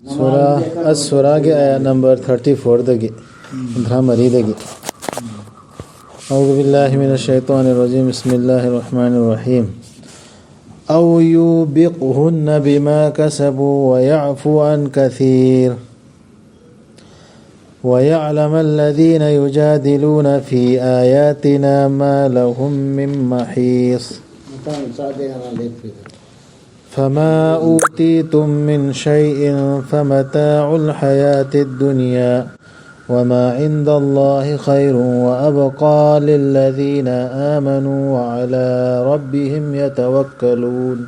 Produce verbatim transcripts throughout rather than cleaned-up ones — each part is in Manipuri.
ꯁꯨꯔꯥ ꯑꯁ ꯁꯨꯔꯥꯒꯤ ꯑꯥꯌꯥꯠ ꯅꯝꯕꯔ ꯊꯥꯔꯇꯤ ꯐꯣꯔꯗꯒꯤ, ꯀꯨꯟꯊ꯭ꯔꯥ ꯃꯔꯤꯗꯒꯤ. أعوذ بالله من الشيطان الرجيم. بسم الله الرحمن الرحيم. أو يوبقهن بما كسبوا ويعفو عن كثير ويعلم الذين يجادلون في آياتنا ما لهم من محيص. ꯃꯇꯥꯡ ꯆꯥꯗꯦ ꯍꯥꯏꯅ ꯂꯦꯞꯈ꯭ꯔꯦ. فما أوتيتم من شيء فمتاع الحياة الدنيا وما عند الله خير وأبقى للذين آمنوا وعلى ربهم يتوكلون.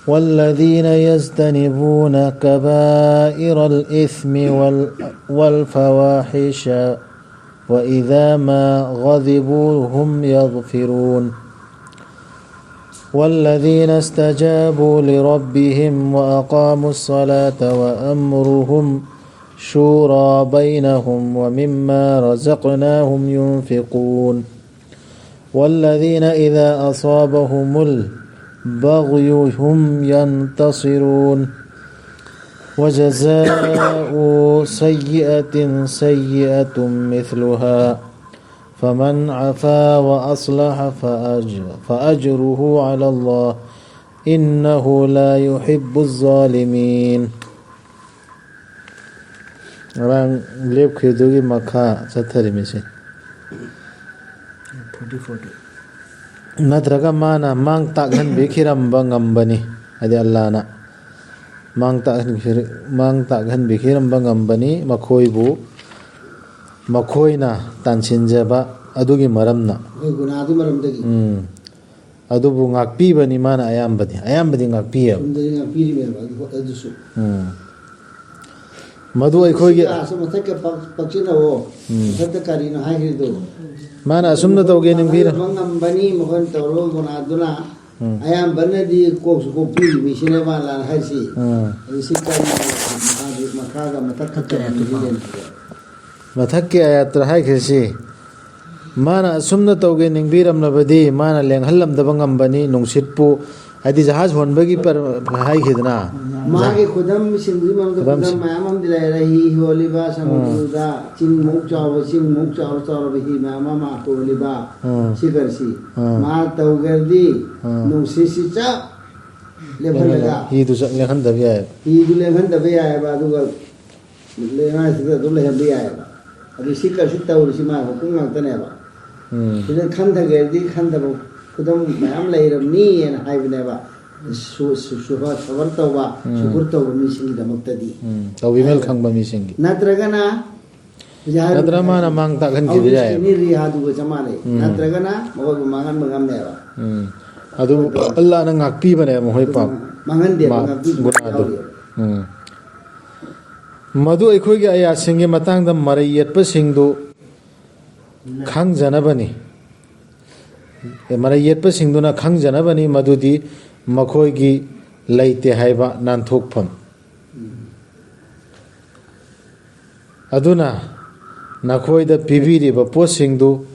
والذين يجتنبون كبائر الإثم وال-، والفواحش وإذا ما غضبوا هم يغفرون. والذين استجابوا لربهم وأقاموا الصلاة وأمرهم شورى بينهم ومما رزقناهم ينفقون. والذين إذا أصابهم البغي هم ينتصرون. وجزاء سيئة سيئة مثلها فمن عفا وأصلح فأج-، فأجره على الله إنه لا يحب الظالمين. ꯉꯔꯥꯡ ꯂꯦꯞꯈꯤꯕꯗꯨꯒꯤ ꯃꯈꯥ ꯆꯠꯊꯔꯤꯃꯤꯁꯦ. ꯅꯠꯇ꯭ꯔꯒ ꯃꯥꯅ ꯃꯥꯡ ꯇꯥꯛꯍꯟꯕꯤꯈꯤꯔꯝꯕ ꯉꯝꯕꯅꯤ, ꯍꯥꯏꯗꯤ ꯑꯜꯂꯥꯅ ꯃꯥꯡ ꯇꯥꯛꯍꯟꯈꯤ-, ꯃꯥꯡ ꯇꯥꯛꯍꯟꯕꯤꯈꯤꯔꯝꯕ ꯉꯝꯕꯅꯤ ꯃꯈꯣꯏꯕꯨ, ꯃꯈꯣꯏꯅ ꯇꯥꯟꯁꯤꯟꯖꯕ ꯑꯗꯨꯒꯤ ꯃꯔꯝꯅ꯫ ꯃꯣꯏ ꯒꯨꯅꯥꯗꯨ ꯃꯔꯝꯗꯒꯤ꯫ ꯎꯝ. ꯑꯗꯨꯕꯨ ꯉꯥꯛꯄꯤꯕꯅꯤ ꯃꯥꯅ ꯑꯌꯥꯝꯕꯗꯤ, ꯑꯌꯥꯝꯕꯗꯤ ꯉꯥꯛꯄꯤꯌꯦꯕ꯫ ꯁꯨꯝꯗꯗꯤ ꯉꯥꯛꯄꯤꯔꯤꯃꯦꯕ ꯑꯗꯨ, ꯑꯗꯨꯁꯨ꯫ ꯎꯝ. ꯃꯗꯨ ꯑꯩꯈꯣꯏꯒꯤ ꯑꯁ, ꯃꯊꯛꯀ ꯄꯛ-, ꯄꯛꯆꯤꯟꯅꯋꯣ꯫ ꯎꯝ. ꯃꯊꯛꯇ ꯀꯔꯤꯅꯣ ꯍꯥꯏꯈ꯭ꯔꯤꯗꯣ? ꯃꯥꯅ ꯑꯁꯨꯝꯅ ꯇꯧꯒꯦ ꯅꯤꯡꯕꯤꯔ-, ꯃꯥꯡꯍꯟꯕ ꯉꯝꯕꯅꯤ, ꯃꯈꯣꯏꯅ ꯇꯧꯔꯕ ꯒꯨꯅꯥꯗꯨꯅ꯫ ꯎꯝ. ꯑꯌꯥꯝꯕꯅꯗꯤ ꯀꯣꯛꯁꯨ ꯀꯣꯛꯄꯤꯔꯤꯕ ꯃꯤꯁꯤꯅ ꯃꯥ ꯂꯥꯟ ꯍꯥꯏꯁꯤ꯫ ꯎꯝ. ꯑꯗꯨ ꯁꯤ ꯀꯔꯤ ꯃꯈꯥꯗ, ꯃꯈꯥꯒ ꯃꯊꯛꯀ ꯀꯔꯤ ꯀꯔꯤ ꯍꯥꯏꯗꯣꯏꯅꯣ? ꯃꯊꯛꯀꯤ ꯑꯥꯌꯥꯠꯇ ꯍꯥꯏꯈ꯭ꯔꯤꯁꯤ, ꯃꯥꯅ ꯑꯁꯨꯝꯅ ꯇꯧꯒꯦ ꯅꯤꯡꯕꯤꯔꯝꯂꯕꯗꯤ ꯃꯥꯅ ꯂꯦꯡꯍꯜꯂꯝꯗꯕ ꯉꯝꯕꯅꯤ, ꯅꯨꯡꯁꯤꯠꯄꯨ, ꯍꯥꯏꯗꯤ ꯖꯍꯥꯖ ꯍꯣꯟꯕꯒꯤ ꯄꯔ-, ꯍꯥꯏꯈꯤꯗꯅ, ꯃꯥꯒꯤ ꯈꯨꯗꯝꯁꯤꯡꯗꯨꯒꯤ ꯃꯔꯛꯇ ꯈꯨꯗꯝꯁꯤꯡ꯫ ꯈꯨꯗꯝ ꯃꯌꯥꯝ ꯑꯃꯗꯤ ꯂꯩꯔꯦ꯫ ꯍꯤ ꯍꯣꯜꯂꯤꯕ, ꯁꯃꯨꯗ꯭ꯔꯗ ꯆꯤꯡꯃꯨꯛ ꯆꯥꯎꯕ, ꯆꯤꯡꯃꯨꯛ ꯆꯥꯎꯔ ꯆꯥꯎꯔꯕ ꯍꯤ ꯃꯌꯥꯝ ꯑꯃ ꯍꯣꯜꯂꯤꯕ, ꯎꯝ꯫ ꯁꯤꯈꯔꯁꯤ꯫ ꯎꯝ꯫ ꯃꯥ ꯇꯧꯈ꯭ꯔꯗꯤ ꯎꯝ꯫ ꯅꯨꯡꯁꯤꯠꯁꯤ ꯆꯞ ꯂꯦꯞꯍꯜꯂꯒ ꯍꯤꯗꯨ ꯆꯠ-, ꯂꯦꯡꯍꯟꯗꯕ ꯌꯥꯏꯑꯕ꯫ ꯍꯤꯗꯨ ꯂꯦꯡꯍꯟꯗꯕ ꯌꯥꯏꯑꯕ, ꯑꯗꯨꯒ ꯂꯩꯃꯥꯏꯁꯤꯗ ꯑꯗꯨꯝ ꯂꯩꯍꯟꯕ ꯌꯥꯏꯑꯕ꯫ ꯑꯗꯨ ꯁꯤ ꯀꯔꯤꯁꯨ ꯇꯧꯔꯤꯁꯤ ꯃꯥ ꯃꯄꯨꯝ ꯉꯥꯛꯇꯅꯦꯕ꯫ ꯎꯝ꯫ ꯁꯤꯗ ꯈꯟꯊꯒꯦꯗꯤ ꯈꯟꯊꯕ ꯈꯨꯗꯝ ꯃꯌꯥꯝ ꯂꯩꯔꯕꯅꯤꯅ ꯍꯥꯏꯕꯅꯦꯕ꯫ ꯁꯨ-, ꯁꯨ-, ꯁꯨꯍ-, ꯁꯕꯔ ꯇꯧꯕ, ꯎꯝ꯫ ꯁꯨꯀꯨꯔ ꯇꯧꯕ ꯃꯤꯁꯤꯡꯒꯤꯗꯃꯛꯇꯗꯤ꯫ ꯎꯝ, ꯇꯧꯕꯤꯃꯜ ꯈꯪꯕ ꯃꯤꯁꯤꯡꯒꯤ꯫ ꯅꯠꯇ꯭ꯔꯒꯅ ꯍꯧꯖꯤꯛ ꯍꯥꯏꯔꯤꯕ ꯅꯠꯇ꯭ꯔ ꯃꯥꯅ ꯃꯥꯡ ꯇꯥꯛꯍꯟꯈꯤꯕ ꯍꯧꯖꯤꯛ ꯌꯥꯏꯑꯕ꯫ ꯁꯤꯅꯤ ꯔꯤꯍꯥꯗꯨꯒ ꯆꯞ ꯃꯥꯟꯅꯩ꯫ ꯎꯝ꯫ ꯅꯠꯇ꯭ꯔꯒꯅ ꯃꯈꯣꯏꯕꯨ ꯃꯥꯡꯍꯟꯕ ꯉꯝꯃꯦꯕ꯫ ꯎꯝ꯫ ꯑꯗꯨ ꯑꯜꯂꯥꯅ ꯉꯥꯛꯄꯤꯕꯅꯦꯕ ꯃꯈꯣꯏ ꯄꯥꯞ꯫ ꯃꯥꯡꯍꯟꯗꯦꯕ, ꯃꯥ-, ꯉꯥꯛꯄꯤꯕ ꯒꯨꯅꯥꯗꯨ꯫ ꯌꯥꯎꯔꯤꯕ꯫ ꯎꯝ꯫ ꯃꯗꯨ ꯑꯩꯈꯣꯏꯒꯤ ꯑꯌꯥꯁꯤꯡꯒꯤ ꯃꯇꯥꯡꯗ ꯃꯔꯩ ꯌꯦꯠꯄꯁꯤꯡꯗꯨ ꯈꯪꯖꯅꯕꯅꯤ꯫ ꯃꯔꯩ ꯌꯦꯠꯄꯁꯤꯡꯗꯨꯅ ꯈꯪꯖꯅꯕꯅꯤ ꯃꯗꯨꯗꯤ ꯃꯈꯣꯏꯒꯤ ꯂꯩꯇꯦ ꯍꯥꯏꯕ ꯅꯥꯟꯊꯣꯛꯐꯝ꯫ ꯑꯗꯨꯅ ꯅꯈꯣꯏꯗ ꯄꯤꯕꯤꯔꯤꯕ ꯄꯣꯠꯁꯤꯡꯗꯨ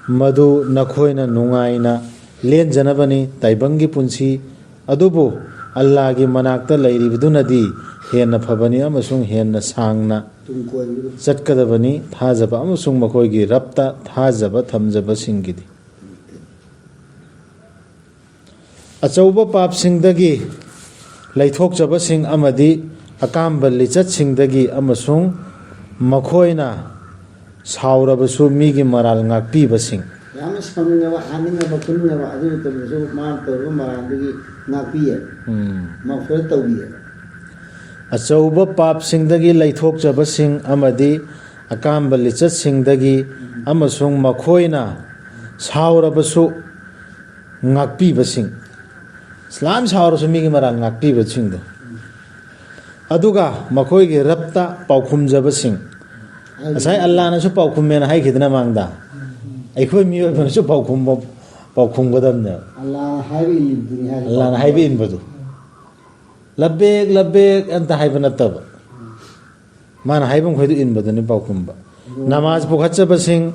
ꯃꯗꯨ ꯅꯈꯣꯏꯅ ꯅꯨꯡꯉꯥꯏꯅ ꯂꯦꯟꯖꯅꯕꯅꯤ ꯇꯥꯏꯕꯪꯒꯤ ꯄꯨꯟꯁꯤ꯫ ꯑꯗꯨꯕꯨ ꯑꯜꯂꯥꯒꯤ ꯃꯅꯥꯛꯇ ꯂꯩꯔꯤꯕꯗꯨꯅꯗꯤ ꯍꯦꯟꯅ ꯐꯕꯅꯤ ꯑꯃꯁꯨꯡ ꯍꯦꯟꯅ ꯁꯥꯡꯅ ꯇꯨꯡ ꯀꯣꯏꯕꯗꯨ꯫ ꯆꯠꯀꯗꯕꯅꯤ ꯊꯥꯖꯕ ꯑꯃꯁꯨꯡ ꯃꯈꯣꯏꯒꯤ ꯔꯕꯇ ꯊꯥꯖꯕ ꯊꯝꯖꯕꯁꯤꯡꯒꯤꯗꯤ꯫ ꯑꯆꯧꯕ ꯄꯥꯞꯁꯤꯡꯗꯒꯤ ꯂꯩꯊꯣꯛꯆꯕꯁꯤꯡ ꯑꯃꯗꯤ ꯑꯀꯥꯝꯕ ꯂꯤꯆꯠꯁꯤꯡꯗꯒꯤ ꯑꯃꯁꯨꯡ ꯃꯈꯣꯏꯅ ꯁꯥꯎꯔꯕꯁꯨ ꯃꯤꯒꯤ ꯃꯔꯥꯜ ꯉꯥꯛꯄꯤꯕꯁꯤꯡ꯫ ꯌꯥꯝꯅ ꯁꯥꯎꯅꯤꯡꯉꯕ, ꯍꯥꯅꯤꯡꯉꯕ, ꯐꯨꯅꯤꯡꯉꯕ ꯑꯗꯨ ꯃꯇꯝꯗꯁꯨ ꯃꯥꯅ ꯇꯧꯔꯤꯕ ꯃꯔꯥꯜꯗꯨꯒꯤ ꯉꯥꯛꯄꯤꯌꯦ꯫ ꯎꯝ꯫ ꯃꯐꯔ ꯇꯧꯕꯤꯌꯦ꯫ ꯑꯆꯧꯕ ꯄꯥꯞꯁꯤꯡꯗꯒꯤ ꯂꯩꯊꯣꯛꯆꯕꯁꯤꯡ ꯑꯃꯗꯤ ꯑꯀꯥꯝꯕ ꯂꯤꯆꯠꯁꯤꯡꯗꯒꯤ ꯑꯃꯁꯨꯡ ꯃꯈꯣꯏꯅ ꯁꯥꯎꯔꯕꯁꯨ ꯉꯥꯛꯄꯤꯕꯁꯤꯡ꯫ ꯏꯁꯂꯥꯝ ꯁꯥꯎꯔꯁꯨ ꯃꯤꯒꯤ ꯃꯔꯥꯜ ꯉꯥꯛꯄꯤꯕꯁꯤꯡꯗꯣ꯫ ꯑꯗꯨꯒ ꯃꯈꯣꯏꯒꯤ ꯔꯕꯇ ꯄꯥꯎꯈꯨꯝꯖꯕꯁꯤꯡ꯫ ꯉꯁꯥꯏ ꯑꯜꯂꯥꯅꯁꯨ ꯄꯥꯎꯈꯨꯝꯃꯦꯅ ꯍꯥꯏꯈꯤꯗꯅ ꯃꯥꯡꯗ꯫ ꯑꯩꯈꯣꯏ ꯃꯤꯑꯣꯏꯕꯅꯁꯨ ꯄꯥꯎꯈꯨꯝꯕ-, ꯄꯥꯎꯈꯨꯝꯒꯗꯕꯅꯦꯕ꯫ ꯑꯜꯂꯥꯅ ꯍꯥꯏꯕ ꯏꯟꯕꯗꯨꯅꯤ ꯍꯥꯏꯁꯦ꯫ ꯑꯜꯂꯥꯅ ꯍꯥꯏꯕ ꯏꯟꯕꯗꯨ꯫ ꯂꯕꯦꯛ, ꯂꯕꯦꯛ ꯑꯝꯇ ꯍꯥꯏꯕ ꯅꯠꯇꯕ꯫ ꯃꯥꯅ ꯍꯥꯏꯕ ꯃꯈꯩꯗꯨ ꯏꯟꯕꯗꯨꯅꯤ ꯄꯥꯎꯈꯨꯝꯕ꯫ ꯅꯃꯥꯖ ꯄꯨꯈꯠꯆꯕꯁꯤꯡ,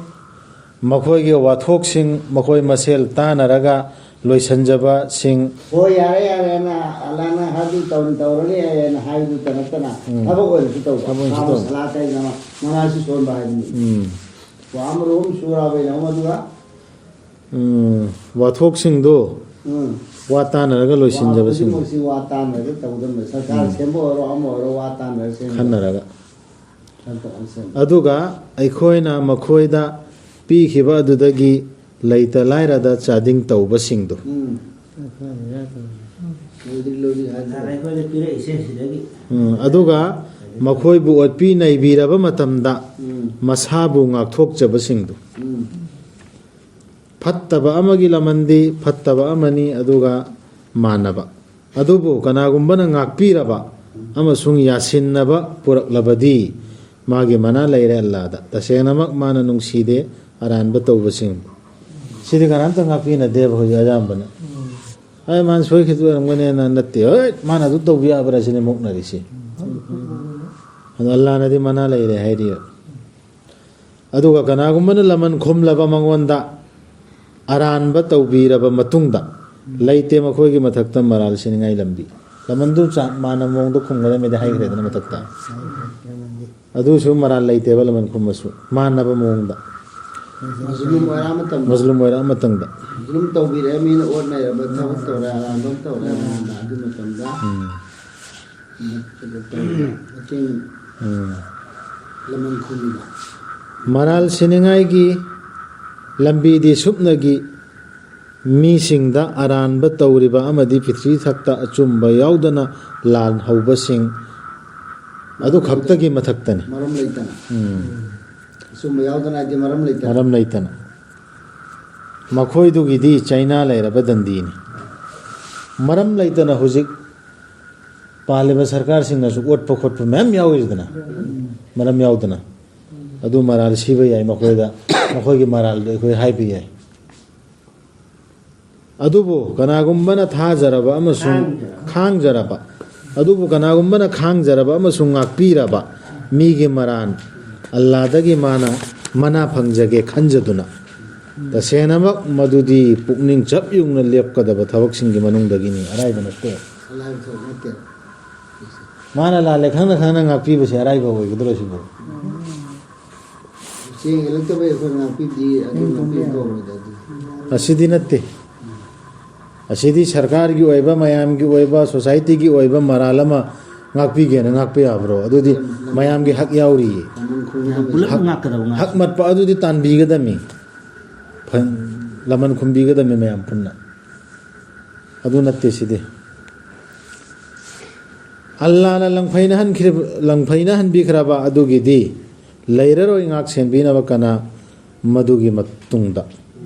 ꯃꯈꯣꯏꯒꯤ ꯋꯥꯊꯣꯛꯁꯤꯡ ꯃꯈꯣꯏ ꯃꯁꯦꯜ ꯇꯥꯟꯅꯔꯒ ꯂꯣꯏꯁꯤꯟꯖꯕꯁꯤꯡ꯫ ꯍꯣꯏ, ꯌꯥꯔꯦ, ꯌꯥꯔꯦ, ꯑꯜꯂꯥꯅ ꯑꯗꯨ ꯇꯧꯔ-, ꯇꯧꯔꯅꯤ ꯍꯥꯏꯅ ꯍꯥꯏꯕꯗꯨꯇ ꯅꯠꯇꯅ, ꯎꯝ꯫ ꯊꯕꯛ ꯑꯣꯏꯅꯁꯨ ꯇꯧꯕ꯫ ꯊꯕꯛ ꯑꯣꯏꯅꯁꯨ ꯀꯥꯃꯨ ꯇꯧꯕ꯫ ꯁꯂꯥ ꯀꯩꯅ ꯃꯅꯥꯁꯨ ꯁꯣꯟꯕ ꯍꯥꯏꯕꯅꯤ꯫ ꯎꯝ꯫ ꯋꯥ ꯑꯃꯔꯣꯝ ꯁꯨꯔꯥ ꯕꯩꯅꯍꯨꯝ ꯑꯗꯨꯒ ꯎꯝ, ꯋꯥꯊꯣꯛꯁꯤꯡꯗꯣ ꯎꯝ꯫ ꯋꯥ ꯇꯥꯅꯔꯒ ꯂꯣꯏꯁꯤꯟꯖꯕꯁꯤꯡꯗꯣ꯫ ꯋꯥ ꯈꯨꯗꯤꯡꯃꯛꯁꯤ ꯋꯥ ꯇꯥꯅꯔꯒ ꯇꯧꯒꯗꯕꯅꯤ꯫ ꯁꯔꯀꯥꯔ ꯎꯝ꯫ ꯁꯦꯝꯕ ꯑꯣꯏꯔꯣ, ꯑꯃ ꯑꯣꯏꯔꯣ, ꯋꯥ ꯇꯥꯅꯔꯒ ꯁꯦꯝꯒꯗꯕꯅꯤ꯫ ꯈꯟꯅꯔꯒ꯫ ꯈꯟꯅꯔꯒ ꯁꯦꯝꯕ꯫ ꯑꯗꯨꯒ ꯑꯩꯈꯣꯏꯅ ꯃꯈꯣꯏꯗ ꯄꯤꯈꯤꯕ ꯑꯗꯨꯗꯒꯤ ꯂꯩꯇ ꯂꯥꯏꯔꯗ ꯆꯥꯗꯤꯡ ꯇꯧꯕꯁꯤꯡꯗꯣ꯫ ꯎꯝ꯫ ꯂꯣꯏꯗ꯭ꯔꯤ, ꯂꯣꯏꯗ꯭ꯔꯤ ꯍꯥꯏꯗ꯭ꯔꯤ꯫ ꯅꯍꯥꯟ ꯑꯩꯈꯣꯏꯗ ꯄꯤꯔꯛꯏꯁꯦ ꯁꯤꯗꯒꯤ꯫ ꯎꯝ, ꯑꯗꯨꯒ ꯃꯈꯣꯏꯕꯨ ꯑꯣꯠꯄꯤ ꯅꯩꯕꯤꯔꯕ ꯃꯇꯝꯗ ꯎꯝ꯫ ꯃꯁꯥꯕꯨ ꯉꯥꯛꯊꯣꯛꯆꯕꯁꯤꯡꯗꯨ꯫ ꯎꯝ꯫ ꯐꯠꯇꯕ ꯑꯃꯒꯤ ꯂꯃꯟꯗꯤ ꯐꯠꯇꯕ ꯑꯃꯅꯤ, ꯑꯗꯨꯒ ꯃꯥꯟꯅꯕ꯫ ꯑꯗꯨꯕꯨ ꯀꯅꯥꯒꯨꯝꯕꯅ ꯉꯥꯛꯄꯤꯔꯕ ꯑꯃꯁꯨꯡ ꯌꯥꯁꯤꯟꯅꯕ ꯄꯨꯔꯛꯂꯕꯗꯤ ꯃꯥꯒꯤ ꯃꯅꯥ ꯂꯩꯔꯦ ꯑꯜꯂꯥꯗ꯫ ꯇꯁꯦꯡꯅꯃꯛ ꯃꯥꯅ ꯅꯨꯡꯁꯤꯗꯦ ꯑꯔꯥꯟꯕ ꯇꯧꯕꯁꯤꯡꯕꯨ꯫ ꯁꯤꯗꯤ ꯀꯅꯥꯝꯇ ꯉꯥꯛꯄꯤꯅꯗꯦꯕ ꯍꯧꯖꯤꯛ ꯑꯌꯥꯝꯕꯅ꯫ ꯑꯩ ꯃꯥꯅ ꯁꯣꯏꯈꯤꯕ ꯑꯣꯏꯔꯝꯒꯅꯦꯅ ꯅꯠꯇꯦ꯫ ꯍꯣꯏ, ꯃꯥꯅ ꯑꯗꯨ ꯇꯧꯕ ꯌꯥꯕ꯭ꯔꯥ ꯁꯤꯅꯦ ꯃꯨꯛꯅꯔꯤꯁꯤ꯫ ꯑꯗꯣ ꯑꯜꯂꯥꯅꯗꯤ ꯃꯅꯥ ꯂꯩꯔꯦ ꯍꯥꯏꯔꯤꯕ꯫ ꯑꯗꯨꯒ ꯀꯅꯥꯒꯨꯝꯕꯅ ꯂꯃꯟ ꯈꯨꯝꯂꯕ ꯃꯉꯣꯟꯗ ꯑꯔꯥꯟꯕ ꯇꯧꯕꯤꯔꯕ ꯃꯇꯨꯡꯗ, ꯂꯩꯇꯦ ꯃꯈꯣꯏꯒꯤ ꯃꯊꯛꯇ ꯃꯔꯥꯜ ꯁꯤꯅꯤꯡꯉꯥꯏ ꯂꯝꯕꯤ꯫ ꯂꯃꯟꯗꯨ ꯆꯞ ꯃꯥꯟꯅꯕ ꯃꯑꯣꯡꯗ ꯈꯨꯝꯒꯗꯕꯅꯤꯗꯤ ꯍꯥꯏꯈ꯭ꯔꯦꯗꯅ ꯃꯊꯛꯇ꯫ ꯑꯗꯨꯁꯨ ꯃꯔꯥꯜ ꯂꯩꯇꯦꯕ, ꯂꯃꯟ ꯈꯨꯝꯕꯁꯨ ꯃꯥꯟꯅꯕ ꯃꯑꯣꯡꯗ꯫ ꯃꯖꯂꯨꯝ ꯑꯣꯏꯔꯛꯑ ꯃꯇꯝꯗ꯫ ꯃꯖꯂꯨꯝ ꯑꯣꯏꯔꯛꯑ ꯃꯇꯝꯗ꯫ ꯖꯨꯂꯨꯝ ꯇꯧꯕꯤꯔꯦ, ꯃꯤꯅ ꯑꯣꯠꯅꯩꯔꯕ ꯊꯕꯛ ꯇꯧꯔꯦ, ꯑꯔꯥꯟꯕ ꯑꯃ ꯇꯧꯔꯦ, ꯑꯔꯥꯟꯕ ꯑꯗꯨ ꯃꯇꯝꯗ ꯎꯝ꯫ ꯃꯇꯦꯡ ꯎꯝ꯫ ꯂꯃꯟ ꯈꯨꯝꯕ꯫ ꯃꯔꯥꯜ ꯁꯤꯅꯤꯡꯉꯥꯏꯒꯤ ꯂꯝꯕꯤꯗꯤ ꯁꯨꯞꯅꯒꯤ ꯃꯤꯁꯤꯡꯗ ꯑꯔꯥꯟꯕ ꯇꯧꯔꯤꯕ ꯑꯃꯗꯤ ꯄ꯭ꯔꯤꯊꯤꯕꯤ ꯊꯛꯇ ꯑꯆꯨꯝꯕ ꯌꯥꯎꯗꯅ ꯂꯥꯜꯍꯧꯕꯁꯤꯡ ꯑꯗꯨ ꯈꯛꯇꯒꯤ ꯃꯊꯛꯇꯅꯤ꯫ ꯃꯔꯝ ꯂꯩꯇꯅ꯫ ꯎꯝ꯫ ꯑꯆꯨꯝꯕ ꯌꯥꯎꯗꯅ ꯍꯥꯏꯗꯤ ꯃꯔꯝ ꯂꯩꯇꯅ꯫ ꯃꯔꯝ ꯂꯩꯇꯅ꯫ ꯃꯈꯣꯏꯗꯨꯒꯤꯗꯤ ꯆꯩꯅꯥ ꯂꯩꯔꯕ ꯗꯟꯗꯤꯅꯤ꯫ ꯃꯔꯝ ꯂꯩꯇꯅ ꯍꯧꯖꯤꯛ ꯄꯥꯜꯂꯤꯕ ꯁꯔꯀꯥꯔꯁꯤꯡꯅꯁꯨ ꯑꯣꯠꯄ ꯈꯣꯠꯄ ꯃꯌꯥꯝ ꯌꯥꯎꯔꯤꯗꯅ, ꯃꯔꯝ ꯌꯥꯎꯗꯅ꯫ ꯑꯗꯨ ꯃꯔꯥꯜ ꯁꯤꯕ ꯌꯥꯏ ꯃꯈꯣꯏꯗ, ꯃꯈꯣꯏꯒꯤ ꯃꯔꯥꯜꯗꯣ ꯑꯩꯈꯣꯏ ꯍꯥꯏꯕ ꯌꯥꯏ꯫ ꯑꯗꯨꯕꯨ ꯀꯅꯥꯒꯨꯝꯕꯅ ꯊꯥꯖꯔꯕ ꯑꯃꯁꯨꯡ ꯈꯥꯡꯖꯔꯕ, ꯑꯗꯨꯕꯨ ꯀꯅꯥꯒꯨꯝꯕꯅ ꯈꯥꯡꯖꯔꯕ ꯑꯃꯁꯨꯡ ꯉꯥꯛꯄꯤꯔꯕ ꯃꯤꯒꯤ ꯃꯔꯥꯜ ꯑꯜꯂꯥꯗꯒꯤ ꯃꯥꯅ ꯃꯅꯥ ꯐꯪꯖꯒꯦ ꯈꯟꯖꯗꯨꯅ, ꯇꯁꯦꯡꯅꯃꯛ ꯃꯗꯨꯗꯤ ꯄꯨꯛꯅꯤꯡ ꯆꯞ ꯌꯨꯡꯅ ꯂꯦꯞꯀꯗꯕ ꯊꯕꯛꯁꯤꯡꯒꯤ ꯃꯅꯨꯡꯗꯒꯤꯅꯤ, ꯑꯔꯥꯏꯕ ꯅꯠꯇꯦ꯫ ꯑꯂꯥꯏꯕ ꯊꯕꯛ ꯅꯠꯇꯦꯕ꯫ ꯃꯥꯅ ꯂꯥꯜꯂꯦ ꯈꯪꯅ ꯈꯪꯅ ꯉꯥꯛꯄꯤꯕꯁꯦ ꯑꯔꯥꯏꯕ ꯑꯣꯏꯒꯗ꯭ꯔꯣ ꯁꯤꯕꯨ? ꯆꯦꯡ ꯍꯦꯜꯂꯛꯇꯕꯩ ꯑꯩꯈꯣꯏ ꯉꯥꯛꯄꯤꯕꯗꯤ ꯑꯗꯨ ꯉꯥꯛꯄꯤ ꯀꯧꯔꯣꯏꯗ ꯑꯗꯨ꯫ ꯑꯁꯤꯗꯤ ꯅꯠꯇꯦ꯫ ꯑꯁꯤꯗꯤ ꯁꯔꯀꯥꯔꯒꯤ ꯑꯣꯏꯕ, ꯃꯌꯥꯝꯒꯤ ꯑꯣꯏꯕ, ꯁꯣꯁꯥꯏꯇꯤꯒꯤ ꯑꯣꯏꯕ ꯃꯔꯥꯜ ꯑꯃ ꯉꯥꯛꯄꯤꯒꯦꯅ ꯉꯥꯛꯄ ꯌꯥꯕ꯭ꯔꯣ? ꯑꯗꯨꯗꯤ ꯃꯌꯥꯝꯒꯤ ꯍꯛ ꯌꯥꯎꯔꯤꯌꯦ꯫ ꯃꯃꯜ ꯈꯣꯡꯅꯕ ꯄꯨꯂꯞ ꯉꯥꯛꯀꯗꯕ ꯉꯥꯛ ꯍꯛ ꯃꯠꯄ ꯑꯗꯨꯗꯤ ꯇꯥꯟꯕꯤꯒꯗꯕꯅꯤ꯫ ꯐ- ꯂꯃꯟ ꯈꯨꯝꯕꯤꯒꯗꯕꯅꯤ ꯃꯌꯥꯝ ꯄꯨꯟꯅ꯫ ꯑꯗꯨ ꯅꯠꯇꯦ ꯁꯤꯗꯤ꯫ ꯑꯜꯂꯥꯅ ꯂꯪꯐꯩꯅ ꯍꯟꯈ꯭ꯔꯤꯕ, ꯂꯪꯐꯩꯅ ꯍꯟꯕꯤꯈ꯭ꯔꯕ ꯑꯗꯨꯒꯤꯗꯤ ꯂꯩꯔꯔꯣꯏ ꯉꯥꯛ ꯁꯦꯟꯕꯤꯅꯕ ꯀꯅꯥ ꯃꯗꯨꯒꯤ ꯃꯇꯨꯡꯗ꯫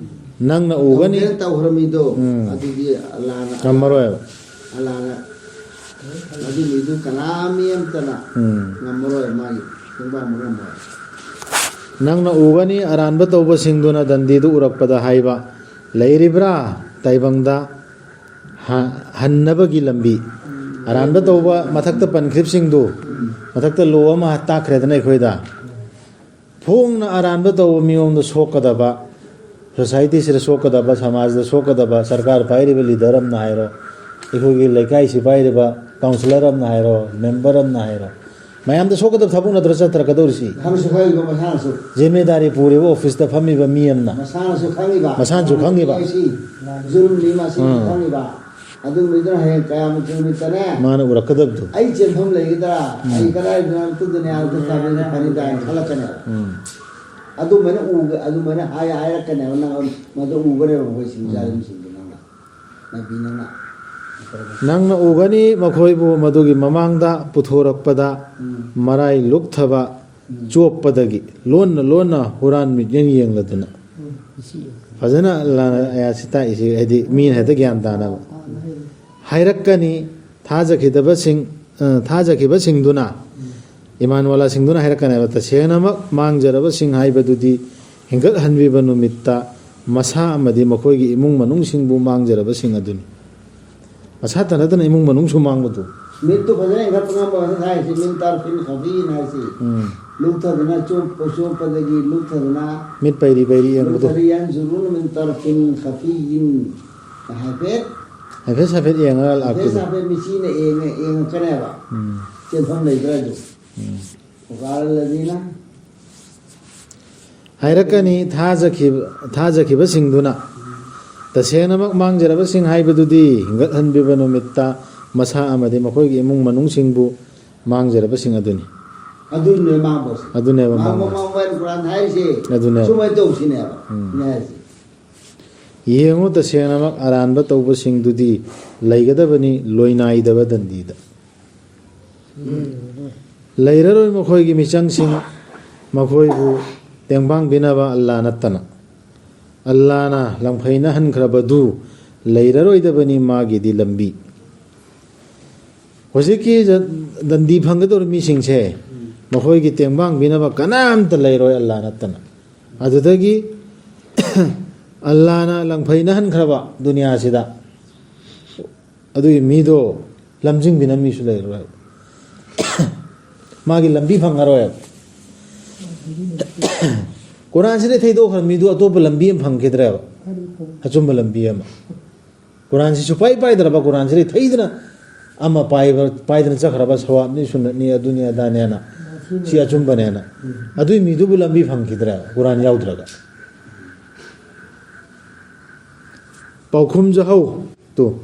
ꯅꯪꯅ ꯎꯒꯅꯤ꯫ ꯀꯝꯄ꯭ꯂꯦꯟ ꯇꯧꯈ꯭ꯔꯃꯤꯗꯣ ꯎꯝ꯫ ꯑꯗꯨꯗꯤ ꯑꯂꯥꯅ ꯉꯝꯃꯔꯣꯏꯕ꯫ ꯑꯂꯥꯅ ꯑꯗꯨ ꯃꯤꯗꯨ ꯀꯅꯥ ꯃꯤ ꯑꯃꯇꯅ ꯎꯝ꯫ ꯉꯝꯃꯔꯣꯏ ꯃꯥꯒꯤ ꯈꯣꯡꯕꯥꯡꯕ ꯉꯝꯃꯔꯣꯏ꯫ ꯅꯪꯅ ꯎꯒꯅꯤ ꯑꯔꯥꯟꯕ ꯇꯧꯕꯁꯤꯡꯗꯨꯅ ꯗꯟꯗꯤꯗꯨ ꯎꯔꯛꯄꯗ ꯍꯥꯏꯕ, "ꯂꯩꯔꯤꯕ꯭ꯔꯥ ꯇꯥꯏꯕꯪꯗ ꯍ- ꯍꯟꯅꯕꯒꯤ ꯂꯝꯕꯤ?" ꯑꯔꯥꯟꯕ ꯇꯧꯕ ꯃꯊꯛꯇ ꯄꯟꯈ꯭ꯔꯤꯕꯁꯤꯡꯗꯨ, ꯃꯊꯛꯇ ꯂꯣ ꯑꯃ ꯇꯥꯛꯈ꯭ꯔꯦꯗꯅ ꯑꯩꯈꯣꯏꯗ꯫ ꯐꯣꯡꯅ ꯑꯔꯥꯟꯕ ꯇꯧꯕ ꯃꯤꯉꯣꯟꯗ ꯁꯣꯛꯀꯗꯕ, ꯁꯣꯁꯥꯏꯇꯤꯁꯤꯗ ꯁꯣꯛꯀꯗꯕ, ꯁꯃꯥꯖꯗ ꯁꯣꯛꯀꯗꯕ, ꯁꯔꯀꯥꯔ ꯄꯥꯏꯔꯤꯕ ꯂꯤꯗꯔ ꯑꯃꯅ ꯍꯥꯏꯔꯣ, ꯑꯩꯈꯣꯏꯒꯤ ꯂꯩꯀꯥꯏꯁꯤ ꯄꯥꯏꯔꯤꯕ ꯀꯥꯎꯟꯁꯤꯂꯔ ꯑꯃꯅ ꯍꯥꯏꯔꯣ, ꯃꯦꯝꯕꯔ ꯑꯃꯅ ꯍꯥꯏꯔꯣ, ꯃꯌꯥꯝꯗ ꯁꯣꯛꯀꯗꯕ ꯊꯕꯛ ꯅꯠꯇ꯭ꯔ ꯆꯠꯊꯔꯛꯀꯗꯧꯔꯤꯁꯤ? ꯈꯪꯁꯨ ꯈꯪꯉꯤꯕ ꯃꯁꯥꯅꯁꯨ꯫ ꯖꯤꯃꯦꯗꯥꯔꯤ ꯄꯨꯔꯤꯕ ꯑꯣꯐꯤꯁꯇ ꯐꯝꯃꯤꯕ ꯃꯤ ꯑꯃꯅ꯫ ꯃꯁꯥꯅꯁꯨ ꯈꯪꯉꯤꯕ꯫ ꯃꯁꯥꯅꯁꯨ ꯈꯪꯉꯤꯕ꯫ ꯑꯩ ꯁꯤ ꯖꯨꯜꯝꯅꯤ ꯃꯁꯤ ꯎꯝ꯫ ꯈꯪꯉꯤꯕ꯫ ꯑꯗꯨ ꯃꯤꯗꯨꯅ ꯍꯌꯦꯡ ꯀꯌꯥꯃꯨꯛ ꯅꯨꯃꯤꯠꯇꯅꯦ ꯃꯥꯅ ꯎꯔꯛꯀꯗꯕꯗꯣ꯫ ꯑꯩ ꯆꯦꯟꯐꯝ ꯂꯩꯒꯗ꯭ꯔꯥ? ꯑꯩ ꯀꯗꯥꯏꯗꯅꯣ ꯑꯗꯨꯗꯅꯦ ꯑꯗꯨ ꯇꯥꯕꯅꯤ ꯐꯅꯤ ꯀꯥꯏꯅ ꯈꯜꯂꯛꯀꯅꯦꯕ꯫ ꯎꯝ꯫ ꯑꯗꯨꯃꯥꯏꯅ ꯎꯒ ꯑꯗꯨꯃꯥꯏꯅ ꯍꯥꯏ ꯍꯥꯏꯔꯛꯀꯅꯦꯕ ꯅꯪ ꯃꯗꯨ ꯎꯒꯅꯦꯕ ꯃꯈꯣꯏ ꯁꯤꯡ ꯖꯥꯔꯤꯝꯁꯤꯡꯗꯣ ꯅꯪꯅ ꯃꯥꯏꯕꯤ ꯅꯪꯅ꯫ ꯅꯪꯅ ꯎꯒꯅꯤ ꯃꯈꯣꯏꯕꯨ ꯃꯗꯨꯒꯤ ꯃꯃꯥꯡꯗ ꯄꯨꯊꯣꯔꯛꯄꯗ ꯎꯝ꯫ ꯃꯔꯥꯏ ꯂꯨꯛꯊꯕ ꯆꯣꯞꯄꯗꯒꯤ ꯂꯣꯟꯅ ꯂꯣꯟꯅ ꯍꯨꯔꯥꯟ ꯃꯤꯠꯌꯦꯡ ꯌꯦꯡꯂꯗꯨꯅ꯫ ꯐꯖꯅ ꯑꯜꯂꯥꯅ ꯑꯌꯥꯠꯁꯤ ꯇꯥꯛꯏꯁꯤ ꯍꯥꯏꯗꯤ ꯃꯤꯅ ꯍꯦꯛꯇ ꯒ꯭ꯌꯥꯟ ꯇꯥꯅꯕ꯫ ꯍꯥꯏꯔꯛꯀꯅꯤ ꯊꯥꯖꯈꯤꯗꯕꯁꯤꯡ ꯑ, ꯊꯥꯖꯈꯤꯕꯁꯤꯡꯗꯨꯅ ꯏꯃꯥꯟꯋꯥꯂꯥꯁꯤꯡꯗꯨꯅ ꯍꯥꯏꯔꯛꯀꯅꯦꯕ ꯇꯁꯦꯡꯅꯃꯛ ꯃꯥꯡꯖꯔꯕꯁꯤꯡ ꯍꯥꯏꯕꯗꯨꯗꯤ ꯍꯦꯟꯒꯠꯍꯟꯕꯤꯕ ꯅꯨꯃꯤꯠꯇ ꯃꯁꯥ ꯑꯃꯗꯤ ꯃꯈꯣꯏꯒꯤ ꯏꯃꯨꯡ ꯃꯅꯨꯡꯁꯤꯡꯕꯨ ꯃꯥꯡꯖꯔꯕꯁꯤꯡ ꯑꯗꯨꯅꯤ꯫ ꯃꯁꯥꯇ ꯅꯠꯇꯅ ꯏꯃꯨꯡ ꯃꯅꯨꯡꯁꯨ ꯃꯥꯡꯕꯗꯨ꯫ ꯃꯤꯠꯇꯨ ꯐꯖꯅ ꯍꯦꯟꯒꯠꯄ ꯉꯝꯕ ꯉꯁꯥꯏ ꯍꯥꯏꯁꯤ ꯃꯤꯟ ꯇꯥꯔꯐꯤꯟ ꯈꯕꯤꯟ ꯍꯥꯏꯁꯤ꯫ ꯎꯝ꯫ ꯂꯨꯞꯊꯗꯅ ꯆꯣꯞꯄ ꯆꯣꯞꯄꯗꯒꯤ ꯂꯨꯞꯊꯗꯅ ꯃꯤꯠ ꯄꯩꯔꯤ ꯄꯩꯔꯤ ꯌꯦꯡꯕꯗꯨ꯫ ꯂꯨꯞꯊꯗꯅ ꯌꯥꯟꯖꯨꯔꯨꯅ ꯃꯤꯟ ꯇꯥꯔꯐꯤꯟ ꯈꯕꯤꯟ ꯍꯥꯏꯐꯦꯠ ꯍꯥꯏꯐꯦꯠ ꯍꯥꯏꯐꯦꯠ ꯌꯦꯡꯉꯒ ꯍꯥꯏꯐꯦꯠ ꯂꯥꯛꯄꯗꯣ꯫ ꯍꯥꯏꯐꯦꯠ ꯃꯤꯆꯤꯅ ꯌꯦꯡꯉ ꯌꯦꯡꯉꯛꯀꯅꯦꯕ꯫ ꯎꯝ꯫ ꯆꯦꯟꯐꯝ ꯂꯩꯕ꯭ꯔꯥ ꯑꯗꯨ꯫ ꯎꯝ꯫ وقال الذين ꯍꯥꯏꯔꯛꯀꯅꯤ ꯊꯥꯖꯈꯤꯕ, ꯊꯥꯖꯈꯤꯕꯁꯤꯡꯗꯨꯅ, ꯇꯁꯦꯡꯅꯃꯛ ꯃꯥꯡꯖꯔꯕꯁꯤꯡ ꯍꯥꯏꯕꯗꯨꯗꯤ ꯍꯤꯡꯒꯠꯍꯟꯕꯤꯕ ꯅꯨꯃꯤꯠꯇ ꯃꯁꯥ ꯑꯃꯗꯤ ꯃꯈꯣꯏꯒꯤ ꯏꯃꯨꯡ ꯃꯅꯨꯡꯁꯤꯡꯕꯨ ꯃꯥꯡꯖꯔꯕꯁꯤꯡ ꯑꯗꯨꯅꯤ꯫ ꯑꯗꯨꯅꯦ ꯃꯥꯡꯕꯁꯦ꯫ ꯑꯗꯨꯅꯦꯕ ꯃꯥꯡꯕ ꯃꯥꯡꯕꯁꯦ꯫ ꯃꯥꯡꯕ ꯍꯥꯏꯅ ꯀꯨꯔꯥꯟ ꯍꯥꯏꯔꯤꯁꯦ꯫ ꯑꯗꯨꯅꯦꯕ꯫ ꯁꯨꯃꯥꯏꯅ ꯇꯧꯁꯤꯅꯦꯕ꯫ ꯎꯝ꯫ ꯁꯤꯅꯦ ꯍꯥꯏꯔꯤꯁꯦ꯫ ꯌꯦꯡꯉꯨ, ꯇꯁꯦꯡꯅꯃꯛ ꯑꯔꯥꯟꯕ ꯇꯧꯕꯁꯤꯡꯗꯨꯗꯤ ꯂꯩꯒꯗꯕꯅꯤ ꯂꯣꯏꯅꯥꯏꯗꯕ ꯗꯟꯗꯤꯗ꯫ ꯂꯩꯔꯔꯣꯏ ꯃꯈꯣꯏꯒꯤ ꯃꯤꯆꯪꯁꯤꯡ, ꯃꯈꯣꯏꯕꯨ ꯇꯦꯡꯕꯥꯡꯕꯤꯅꯕ ꯑꯜꯂꯥ ꯅꯠꯇꯅ꯫ ꯑꯜꯂꯥꯅ ꯂꯪꯐꯩꯅꯍꯟꯈ꯭ꯔꯕꯗꯨ ꯂꯩꯔꯔꯣꯏꯗꯕꯅꯤ ꯃꯥꯒꯤꯗꯤ ꯂꯝꯕꯤ꯫ ꯍꯧꯖꯤꯛꯀꯤ ꯖ-, ꯗꯟꯗꯤ ꯐꯪꯒꯗꯧꯔꯤꯕ ꯃꯤꯁꯤꯡꯁꯦ ꯃꯈꯣꯏꯒꯤ ꯇꯦꯡꯕꯥꯡꯕꯤꯅꯕ ꯀꯅꯥꯝꯇ ꯂꯩꯔꯣꯏ ꯑꯜꯂꯥ ꯅꯠꯇꯅ꯫ ꯑꯗꯨꯗꯒꯤ ꯑꯜꯂꯥꯅ ꯂꯪꯐꯩꯅꯍꯟꯈ꯭ꯔꯕ ꯗꯨꯅꯤꯌꯥꯁꯤꯗ ꯑꯗꯨꯒꯤ ꯃꯤꯗꯣ ꯂꯝꯖꯤꯡꯕꯤꯅ ꯃꯤꯁꯨ ꯂꯩꯔꯔꯣꯏ꯫ ꯃꯥꯒꯤ ꯂꯝꯕꯤ ꯐꯪꯉꯔꯣꯏ꯫ ꯀꯨꯔꯥꯟꯁꯤꯗ ꯊꯩꯗꯣꯛꯈ꯭ꯔ ꯃꯤꯗꯨ ꯑꯇꯣꯞꯄ ꯂꯝꯕꯤ ꯑꯃ ꯐꯪꯈꯤꯗ꯭ꯔꯦꯕ꯫ ꯑꯆꯨꯝꯕ ꯂꯝꯕꯤ ꯑꯃ꯫ ꯀꯨꯔꯥꯟꯁꯤ ꯁꯨꯄꯥꯏ ꯄꯥꯏꯗ꯭ꯔꯕ, ꯀꯨꯔꯥꯟꯁꯤꯗ ꯊꯩꯗꯅ ꯑꯃ ꯄꯥꯏꯕ, ꯄꯥꯏꯗꯅ ꯆꯠꯈ꯭ꯔꯕ, ꯁꯋꯥꯕꯅꯤ, ꯁꯨꯟꯅꯠꯅꯤ, ꯑꯗꯨꯅꯤ ꯑꯗꯥꯅꯦꯅ, ꯁꯤ ꯑꯆꯨꯝꯕꯅꯦꯅ꯫ ꯑꯗꯨꯏ ꯃꯤꯗꯨꯕꯨ ꯂꯝꯕꯤ ꯐꯪꯈꯤꯗ꯭ꯔꯦꯕ ꯀꯨꯔꯥꯟ ꯌꯥꯎꯗ꯭ꯔꯒ꯫ ꯄꯥꯎꯈꯨꯝ ꯖꯍꯧ꯫ ꯇꯨ꯫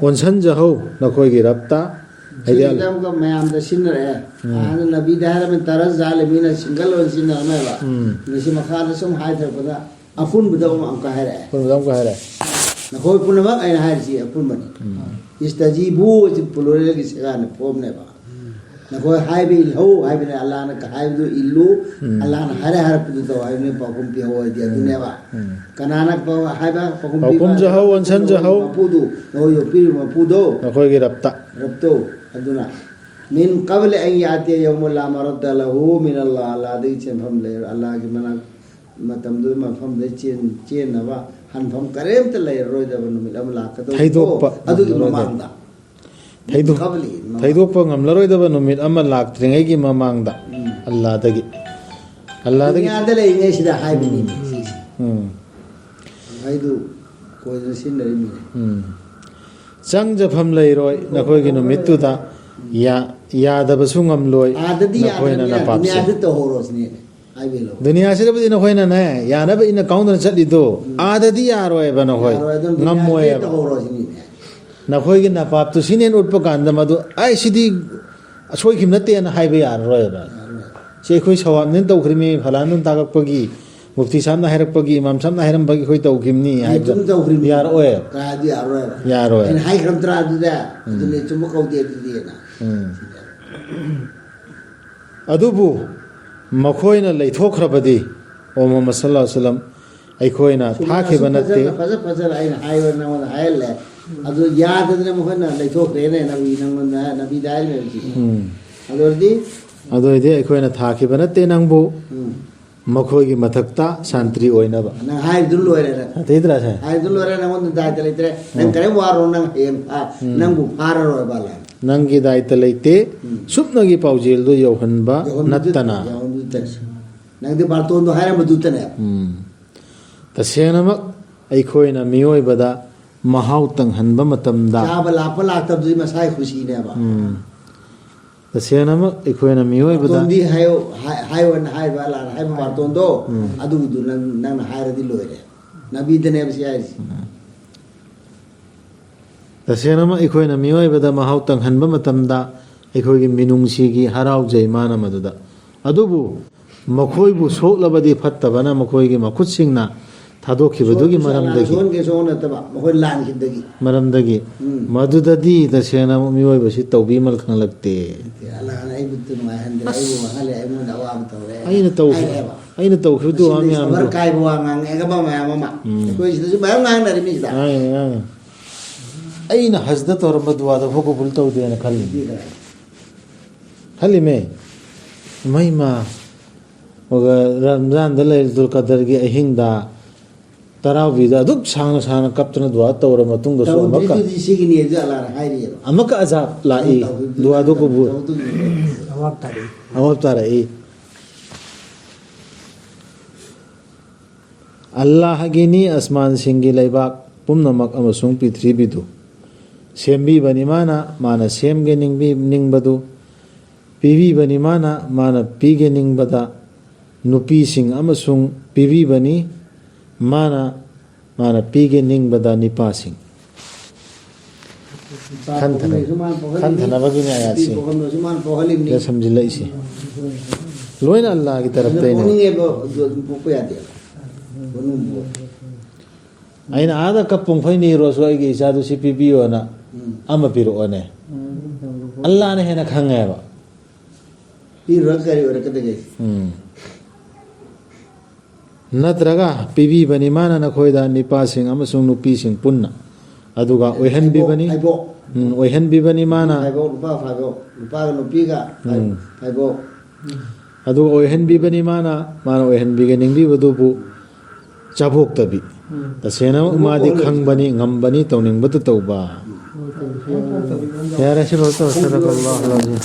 ꯑꯣꯟꯁꯟꯖꯍꯧ ꯅꯈꯣꯏꯒꯤ ꯔꯕꯇ꯫ ꯍꯥꯏꯗꯤ ꯁꯤꯁꯤꯗ ꯑꯃꯨꯛꯀ ꯃꯌꯥꯝꯗ ꯁꯤꯟꯅꯔꯛꯑꯦ꯫ ꯎꯝ꯫ ꯍꯥꯟꯅ ꯅꯕꯤꯗ ꯍꯥꯏꯔꯝꯃꯤ ꯇꯔꯥ ꯖꯥꯂꯤꯃꯤꯅ ꯁꯤꯡꯒꯜ ꯑꯣꯏꯅ ꯁꯤꯟꯅꯔꯝꯃꯦꯕ꯫ ꯎꯝ꯫ ꯃꯁꯤ ꯃꯈꯥꯗ ꯁꯨꯝ ꯍꯥꯏꯊꯔꯛꯄꯗ ꯑꯄꯨꯟꯕꯗ ꯑꯃꯨꯛ ꯑꯃꯨꯛꯀ ꯍꯥꯏꯔꯛꯑꯦ꯫ ꯑꯩꯈꯣꯏ ꯑꯃꯨꯛꯀ ꯍꯥꯏꯔꯦ꯫ ꯅꯈꯣꯏ ꯄꯨꯝꯅꯃꯛ ꯑꯩꯅ ꯍꯥꯏꯔꯤꯁꯤ ꯑꯄꯨꯟꯕꯅꯤ꯫ ꯎꯝ꯫ ꯏꯁꯇꯖꯤꯕꯨ ꯑꯁꯤ ꯄ꯭ꯂꯨꯔꯦꯜꯒꯤ ꯁꯦꯒꯥꯅ ꯐꯣꯝꯅꯦꯕ꯫ ꯅꯈꯣꯏ ꯍꯥꯏꯕ ꯏꯜꯍꯧ ꯍꯥꯏꯕꯅꯦ, ꯑꯜꯂꯥꯅ ꯍꯥꯏꯕꯗꯨ ꯏꯜꯂꯨ, ꯎꯝ꯫ ꯑꯜꯂꯥꯅ ꯍꯥꯏꯔꯦ ꯍꯥꯏꯔꯛꯄꯗꯨ ꯇꯧ ꯍꯥꯏꯕꯅꯦ, ꯄꯥꯎꯈꯨꯝ ꯄꯤꯍꯧ ꯍꯥꯏꯗꯤ ꯑꯗꯨꯅꯦꯕ꯫ ꯎꯝ꯫ ꯀꯅꯥꯅ ꯄꯥꯎ-, ꯍꯥꯏꯕ ꯄꯥꯎꯈꯨꯝ ꯄꯥꯎꯈꯨꯝ ꯄꯤꯕ? ꯖꯍꯧ, ꯑꯣꯟꯁꯟ ꯖꯍꯧ꯫ ꯃꯄꯨꯗꯨ, ꯅꯈꯣꯏ ꯌꯣꯛꯄꯤꯔꯤꯕ ꯃꯄꯨꯗꯣ, ꯅꯈꯣꯏꯒꯤ ꯔꯕꯇ꯫ ꯔꯕꯇꯣ, ꯑꯗꯨꯅ ꯃꯤꯟ ꯀꯕꯂꯤ ꯑꯟ ꯌꯥꯇꯤꯌ ꯌꯧꯃꯨ ꯂꯥ ꯃꯔꯗ ꯂꯍꯨ ꯃꯤꯅ ꯑꯜꯂꯥ, ꯑꯜꯂꯥꯗꯒꯤ ꯆꯦꯟꯐꯝ ꯂꯩꯔꯣꯏ, ꯑꯜꯂꯥꯒꯤ ꯃꯅꯥꯛ ꯃꯇꯝꯗꯨꯗ ꯃꯐꯝꯗ ꯆꯦꯟ-, ꯆꯦꯟꯅꯕ ꯍꯟꯐꯝ ꯀꯔꯤꯝꯇ ꯂꯩꯔꯔꯣꯏꯗꯕ ꯅꯨꯃꯤꯠ ꯑꯃ ꯂꯥꯛꯀꯗꯧꯕꯗꯣ, ꯊꯩꯗꯣꯛꯄ ꯑꯗꯨꯒꯤ ꯉꯝꯂꯔꯣꯏꯗꯕ꯫ ꯃꯃꯥꯡꯗ꯫ ꯊꯩꯗꯣꯛ-, ꯀꯕꯂꯤ, ꯊꯩꯗꯣꯛꯄ ꯉꯝꯂꯔꯣꯏꯗꯕ ꯅꯨꯃꯤꯠ ꯑꯃ ꯂꯥꯛꯇ꯭ꯔꯤꯉꯩꯒꯤ ꯃꯃꯥꯡꯗ ꯎꯝ꯫ ꯑꯜꯂꯥꯗꯒꯤ, ꯑꯜꯂꯥꯗꯒꯤ ꯗꯨꯅꯤꯌꯥꯗ ꯂꯩꯔꯤꯉꯩꯁꯤꯗ ꯍꯥꯏꯕꯅꯤ꯫ ꯎꯝ꯫ ꯍꯥꯏꯗꯨ ꯀꯣꯏꯗꯅ ꯁꯤꯖꯤꯟꯅꯔꯤꯃꯤꯅꯦ꯫ ꯎꯝ꯫ ꯆꯪꯖꯐꯝ ꯂꯩꯔꯣꯏ ꯅꯈꯣꯏꯒꯤ ꯅꯨꯃꯤꯠꯇꯨꯗ, ꯌꯥ-, ꯌꯥꯗꯕꯁꯨ ꯉꯝꯂꯣꯏ ꯑꯥꯗꯗꯤ ꯅꯈꯣꯏꯅ ꯌꯥꯗ꯭ꯔꯕꯅꯤꯅ ꯅꯄꯥꯞꯁꯦ꯫ ꯗꯨꯅꯤꯌꯥꯗ ꯇꯧꯍꯧꯔꯣ ꯁꯤꯅꯤꯅꯦ꯫ ꯍꯥꯏꯕꯤꯔꯣ꯫ ꯗꯨꯅꯤꯌꯥꯁꯤꯗꯕꯨꯗꯤ ꯅꯈꯣꯏꯅꯅꯦ, ꯌꯥꯅꯕ ꯏꯟꯅ ꯀꯥꯎꯅꯗꯅ ꯆꯠꯂꯤꯗꯣ, ꯎꯝ꯫ ꯑꯥꯗꯗꯤ ꯌꯥꯔꯣꯏꯕ ꯅꯈꯣꯏ꯫ ꯌꯥꯔꯣꯏ, ꯑꯗꯨꯝ ꯗꯨꯅꯤꯌꯥꯁꯤꯗ ꯉꯝꯃꯣꯏꯕ꯫ ꯇꯧꯍꯧꯔꯣ ꯁꯤꯅꯤꯅꯦ꯫ ꯅꯈꯣꯏꯒꯤ ꯅꯄꯥꯞꯇꯨ ꯁꯤꯅꯦꯅ ꯎꯠꯄ ꯀꯥꯟꯗ ꯃꯗꯨ, "ꯑꯩ ꯁꯤꯗꯤ ꯑꯁꯣꯏꯈꯤꯕ ꯅꯠꯇꯦꯅ" ꯍꯥꯏꯕ ꯌꯥꯔꯔꯣꯏꯕ꯫ ꯌꯥꯔꯣꯏ꯫ "ꯁꯤ ꯑꯩꯈꯣꯏ ꯁꯋꯥꯕꯅꯦꯅ ꯇꯧꯈ꯭ꯔꯤꯃꯤ, ꯐꯂꯥꯟꯗꯨꯅ ꯇꯥꯛꯂꯛꯄꯒꯤ, ꯃꯨꯐꯇꯤ ꯁꯥꯍꯕꯅ ꯍꯥꯏꯔꯛꯄꯒꯤ, ꯏꯃꯥꯝ ꯁꯥꯍꯕꯅ ꯍꯥꯏꯔꯝꯕꯒꯤ ꯑꯩꯈꯣꯏ ꯇꯧꯈꯤꯕꯅꯤ" ꯍꯥꯏꯕꯗꯣ ꯑꯗꯨꯝ ꯇꯧꯈ꯭ꯔꯤꯃꯤ꯫ ꯌꯥꯔꯛꯑꯣꯏ꯫ ꯀꯥꯏꯗꯤ ꯌꯥꯔꯔꯣꯏꯕ꯫ ꯌꯥꯔꯣꯏ꯫ ꯑꯩꯅ ꯍꯥꯏꯈ꯭ꯔꯝ ꯇ꯭ꯔꯥ ꯑꯗꯨꯗ? ꯎꯝ꯫ ꯑꯗꯨꯅꯦ, ꯆꯨꯝꯕ ꯀꯧꯗꯦ ꯑꯗꯨꯗꯤꯅ꯫ ꯎꯝ꯫ ꯑꯗꯨꯕꯨ ꯃꯈꯣꯏꯅ ꯂꯩꯊꯣꯛꯈ꯭ꯔꯕꯗꯤ, ꯑꯣ ꯃꯨꯍꯝꯃꯗ ꯁꯜꯂꯜꯂꯥꯍꯨ ꯑꯂꯩꯍꯤ ꯋꯁꯜꯂꯝ, ꯑꯩꯈꯣꯏꯅ ꯁꯨꯝ ꯊꯥꯈꯤꯕ ꯑꯁꯨꯛ ꯅꯠꯇꯦ꯫ ꯐꯖꯅ, ꯐꯖ ꯐꯖꯅ ꯑꯩꯅ ꯍꯥꯏꯕ ꯅꯉꯣꯟꯗ ꯍꯥꯏꯍꯜꯂꯦ꯫ ꯑꯗꯨ ꯌꯥꯗꯗꯅ ꯃꯈꯣꯏꯅ ꯂꯩꯊꯣꯛꯈ꯭ꯔꯦꯅꯦ, ꯅꯕꯤ ꯅꯉꯣꯟꯗ, ꯅꯕꯤꯗ ꯍꯥꯏꯔꯝꯃꯦꯕ ꯁꯤ꯫ ꯎꯝ꯫ ꯑꯗꯨ ꯑꯣꯏꯔꯗꯤ? ꯑꯗꯨ ꯑꯣꯏꯔꯗꯤ ꯑꯩꯈꯣꯏꯅ ꯊꯥꯈꯤꯕ ꯅꯠꯇꯦ ꯅꯪꯕꯨ꯫ ꯎꯝ꯫ ꯃꯈꯣꯏꯒꯤ ꯃꯊꯛꯇ ꯁꯟꯇ꯭ꯔꯤ ꯑꯣꯏꯅꯕ꯫ ꯅꯪ ꯍꯥꯏꯕꯗꯨ ꯂꯣꯏꯔꯦ ꯅꯪ꯫ ꯅꯠꯇꯦꯗ꯭ꯔꯥ ꯁꯦ? ꯍꯥꯏꯕꯗꯨ ꯂꯣꯏꯔꯦ, ꯅꯪꯉꯣꯟꯗ ꯗꯥꯏꯇ ꯂꯩꯇ꯭ꯔꯦ꯫ ꯅꯪ ꯎꯝ꯫ ꯀꯔꯤꯝ ꯋꯥꯔꯣ, ꯅꯪ ꯍꯌꯦꯡ ꯐꯥ-, ꯎꯝ꯫ ꯅꯪꯕꯨ ꯐꯥꯔꯔꯣꯏꯕ ꯂꯥꯟ꯫ ꯅꯪꯒꯤ ꯗꯥꯏꯇ ꯂꯩꯇꯦ꯫ ꯎꯝ꯫ ꯁꯨꯞꯅꯒꯤ ꯄꯥꯎꯖꯦꯜꯗꯨ ꯌꯧꯍꯟꯕ ꯌꯧꯍꯟꯕꯗꯨ-, ꯅꯠꯇꯅ꯫ ꯌꯧꯍꯟꯕꯗꯨꯇꯅꯤ꯫ ꯅꯪꯗꯤ ꯕꯥꯔꯇꯣꯟꯗꯣ ꯍꯥꯏꯔꯝꯕꯗꯨꯇꯅꯦ꯫ ꯎꯝ꯫ ꯇꯁꯦꯡꯅꯃꯛ ꯑꯩꯈꯣꯏꯅ ꯃꯤꯑꯣꯏꯕꯗ ꯃꯍꯥꯎ ꯇꯪꯍꯟꯕ ꯃꯇꯝꯗ꯫ ꯆꯥꯕ ꯂꯥꯛꯄ ꯂꯥꯛꯇꯕꯗꯨꯗꯤ ꯃꯁꯥꯒꯤ ꯈꯨꯁꯤꯅꯦꯕ꯫ ꯎꯝ꯫ ꯇꯁꯦꯡꯅꯃꯛ ꯑꯩꯈꯣꯏꯅ ꯃꯤꯑꯣꯏꯕꯗ ꯕꯥꯔꯇꯣꯟꯗꯤ ꯍꯥꯏꯌꯣ, ꯍꯥꯏ-, ꯍꯥꯏꯌꯣꯅ ꯍꯥꯏꯕ ꯑꯜꯂꯥꯍꯅ ꯍꯥꯏꯕ ꯕꯥꯔꯇꯣꯟꯗꯣ, ꯎꯝ꯫ ꯑꯗꯨꯒꯤꯗꯨ ꯅꯪ, ꯅꯪꯅ ꯍꯥꯏꯔꯗꯤ ꯂꯣꯏꯔꯦ꯫ ꯅꯕꯤꯗꯅꯦꯕ ꯁꯤ ꯍꯥꯏꯔꯤꯁꯤ꯫ ꯎꯝ꯫ ꯇꯁꯦꯡꯅꯃꯛ ꯑꯩꯈꯣꯏꯅ ꯃꯤꯑꯣꯏꯕꯗ ꯃꯍꯥꯎ ꯇꯪꯍꯟꯕ ꯃꯇꯝꯗ ꯑꯩꯈꯣꯏꯒꯤ ꯃꯤꯅꯨꯡꯁꯤꯒꯤ ꯍꯔꯥꯎꯖꯩ ꯃꯥꯅ ꯃꯗꯨꯗ꯫ ꯑꯗꯨꯕꯨ ꯃꯈꯣꯏꯕꯨ ꯁꯣꯛꯂꯕꯗꯤ ꯐꯠꯇꯕꯅ ꯃꯈꯣꯏꯒꯤ ꯃꯈꯨꯠꯁꯤꯡꯅ ꯊꯥꯗꯣꯛꯈꯤꯕꯗꯨꯒꯤ ꯁꯣꯛ-, ꯃꯔꯝꯗꯒꯤ꯫ ꯁꯣꯛꯍꯟꯒꯦ ꯁꯣꯛꯍꯟ ꯅꯠꯇꯕ, ꯃꯈꯣꯏ ꯂꯥꯟꯈꯤꯕꯗꯒꯤ꯫ ꯃꯔꯝꯗꯒꯤ꯫ ꯎꯝ꯫ ꯃꯗꯨꯗꯗꯤ ꯇꯁꯦꯡꯅ ꯑꯃꯨꯛ ꯃꯤꯑꯣꯏꯕꯁꯤ ꯇꯧꯕꯤꯃꯜ ꯈꯪꯂꯛꯇꯦ꯫ ꯑꯜꯂꯥꯍꯅ ꯑꯩꯕꯨ ꯅꯨꯡꯉꯥꯏꯍꯟꯗ꯭ꯔꯦ, ꯑꯁ꯫ ꯑꯩꯕꯨ ꯋꯥꯍꯜꯂꯦ, ꯑꯩꯉꯣꯟꯗ ꯑꯋꯥꯕ ꯇꯧꯔꯦ ꯑꯩꯅ ꯇꯧꯈꯤ-, ꯍꯥꯏꯌꯦꯕ꯫ ꯑꯩꯅ ꯇꯧꯈꯤꯕꯗꯨ ꯑꯁꯤꯗꯤ ꯃꯌꯥꯝꯗꯣ꯫ ꯁꯕꯔ ꯀꯥꯏꯕ ꯋꯥ ꯉꯥꯡꯉꯦꯒ ꯃꯌꯥꯝ ꯑꯃ꯫ ꯎꯝ꯫ ꯑꯩꯈꯣꯏ ꯁꯤꯗꯁꯨ ꯃꯌꯥꯝ ꯉꯥꯡꯅꯔꯤ ꯃꯤꯁꯤꯗ꯫ ꯉꯥꯡꯉꯤ, ꯉꯥꯡꯉꯤ꯫ ꯑꯩꯅ ꯍꯖꯗ ꯇꯧꯔꯝꯕ ꯗꯨꯋꯥꯗꯣ ꯐꯥꯎ ꯀꯕꯨꯜ ꯇꯧꯗꯦꯅ ꯈꯜꯂꯤ꯫ ꯈꯜꯂꯤꯃꯦ꯫ ꯏꯃꯩꯃ꯫ ꯑꯗꯨꯒ ꯔꯝꯖꯥꯟꯗ ꯂꯩꯂꯇꯨꯜ ꯀꯗꯔꯒꯤ ꯑꯍꯤꯡꯗ ꯇꯔꯥꯎꯕꯤꯗ ꯑꯗꯨꯛ ꯁꯥꯡꯅ ꯁꯥꯡꯅ ꯀꯞꯇꯅ ꯗꯨꯋꯥ ꯇꯧꯔ ꯃꯇꯨꯡꯗꯁꯨ ꯑꯃꯨꯛꯀ ꯇꯧꯗ꯭ꯔꯤꯗꯨꯗꯤ ꯁꯤꯒꯤꯅꯤ ꯑꯗꯨ ꯑꯜꯂꯥꯍꯅ ꯍꯥꯏꯔꯤꯑꯕ꯫ ꯑꯃꯨꯛꯀ ꯑꯖꯥꯕ ꯂꯥꯛꯏ꯫ ꯇꯧꯗ꯭ꯔꯤꯗꯨꯗꯤ ꯗꯨꯋꯥꯗꯣ ꯀꯕꯨꯜ꯫ ꯇꯧꯗ꯭ꯔꯤꯗꯨꯗꯤ꯫ ꯑꯋꯥꯕ ꯇꯥꯔꯛꯏ꯫ ꯑꯜꯂꯥꯍꯒꯤꯅꯤ ꯑꯁꯃꯥꯟꯁꯤꯡꯒꯤ ꯂꯩꯕꯥꯛ ꯄꯨꯝꯅꯃꯛ ꯑꯃꯁꯨꯡ ꯄ꯭ꯔꯤꯊꯤꯕꯤꯗꯨ꯫ ꯁꯦꯝꯕꯤꯕꯅꯤ ꯃꯥꯅ, ꯃꯥꯅ ꯁꯦꯝꯒꯦ ꯅꯤꯡꯕꯤ-, ꯅꯤꯡꯕꯗꯨ, ꯄꯤꯕꯤꯕꯅꯤ ꯃꯥꯅ, ꯃꯥꯅ ꯄꯤꯒꯦ ꯅꯤꯡꯕꯗ ꯅꯨꯄꯤꯁꯤꯡ ꯑꯃꯁꯨꯡ ꯄꯤꯕꯤꯕꯅꯤ ꯃꯥꯅ, ꯃꯥꯅ ꯄꯤꯒꯦ ꯅꯤꯡꯕꯗ ꯅꯤꯄꯥꯁꯤꯡ꯫ ꯅꯨꯄꯥ ꯈꯟꯊꯅ-, ꯄꯣꯛꯍꯟꯕꯁꯨ ꯃꯥꯅ ꯄꯣꯛꯍꯜꯂꯤꯅꯤ꯫ ꯈꯟꯊꯅꯕꯒꯤꯅꯤ ꯑꯌꯥꯠꯁꯤ꯫ ꯅꯨꯄꯤ ꯄꯣꯛꯍꯟꯕꯁꯨ ꯃꯥꯅ ꯄꯣꯛꯍꯜꯂꯤꯕꯅꯤ꯫ ꯁꯤꯗ ꯁꯝꯖꯤꯜꯂꯛꯏꯁꯦ꯫ ꯂꯣꯏꯅ ꯑꯜꯂꯥꯒꯤ ꯇꯔꯞꯇꯩꯅꯦ꯫ ꯄꯣꯛꯅꯤꯡꯉꯦꯕ, ꯑꯗꯨ ꯑꯗꯨꯝ ꯄꯣꯛꯄ ꯌꯥꯗꯦꯕ꯫ ꯄꯣꯛꯅꯤꯡꯕ꯫ ꯑꯩꯅ ꯑꯥꯗ ꯀꯞꯄꯨꯡ ꯈꯣꯏ ꯅꯤꯔꯣꯁꯨ ꯑꯩꯒꯤ ꯏꯆꯥꯗꯨ ꯁꯤ ꯄꯤꯕꯤꯌꯣꯅ ꯎꯝ꯫ ꯑꯃ ꯄꯤꯔꯛꯑꯣꯅꯦ꯫ ꯎꯝ꯫ ꯑꯜꯂꯥꯅ ꯍꯦꯟꯅ ꯈꯪꯉꯦꯕ꯫ ꯄꯤꯔꯨꯔꯒ ꯀꯔꯤ ꯑꯣꯏꯔꯛꯀꯗꯒꯦ? ꯎꯝ꯫ ꯅꯠꯇ꯭ꯔꯒ ꯄꯤꯕꯤꯕꯅꯤ ꯃꯥꯅ ꯅꯈꯣꯏꯗ ꯅꯤꯄꯥꯁꯤꯡ ꯑꯃꯁꯨꯡ ꯅꯨꯄꯤꯁꯤꯡ ꯄꯨꯟꯅ꯫ ꯑꯗꯨꯒ ꯑꯣꯏꯍꯟꯕꯤꯕꯅꯤ꯫ ꯐꯥꯏꯕꯣꯛ, ꯐꯥꯏꯕꯣꯛ꯫ ꯎꯝ, ꯑꯣꯏꯍꯟꯕꯤꯕꯅꯤ ꯃꯥꯅ꯫ ꯐꯥꯏꯕꯣꯛ, ꯅꯨꯄꯥ ꯐꯥꯏꯕꯣꯛ, ꯅꯨꯄꯥꯒ ꯅꯨꯄꯤꯒ ꯎꯝ꯫ ꯐꯥꯏꯕꯣꯛ꯫ ꯑꯗꯨꯒ ꯑꯣꯏꯍꯟꯕꯤꯕꯅꯤ ꯃꯥꯅ, ꯃꯥꯅ ꯑꯣꯏꯍꯟꯕꯤꯒꯦ ꯅꯤꯡꯕꯤꯕꯗꯨꯕꯨ ꯆꯥꯕꯣꯛꯇꯕꯤ꯫ ꯎꯝ꯫ ꯇꯁꯦꯡꯅꯃꯛ ꯃꯥꯗꯤ ꯈꯪꯕꯅꯤ, ꯉꯝꯕꯅꯤ, ꯇꯧꯅꯤꯡꯕꯗꯨ ꯇꯧꯕ꯫ ꯎꯝ꯫ ꯌꯥꯔꯦ, ꯁꯤ ꯂꯣꯏ ꯇꯧꯔꯣ꯫ ꯁꯗꯀꯜꯂꯥꯍꯨ ꯑꯂꯥꯖꯤꯝ꯫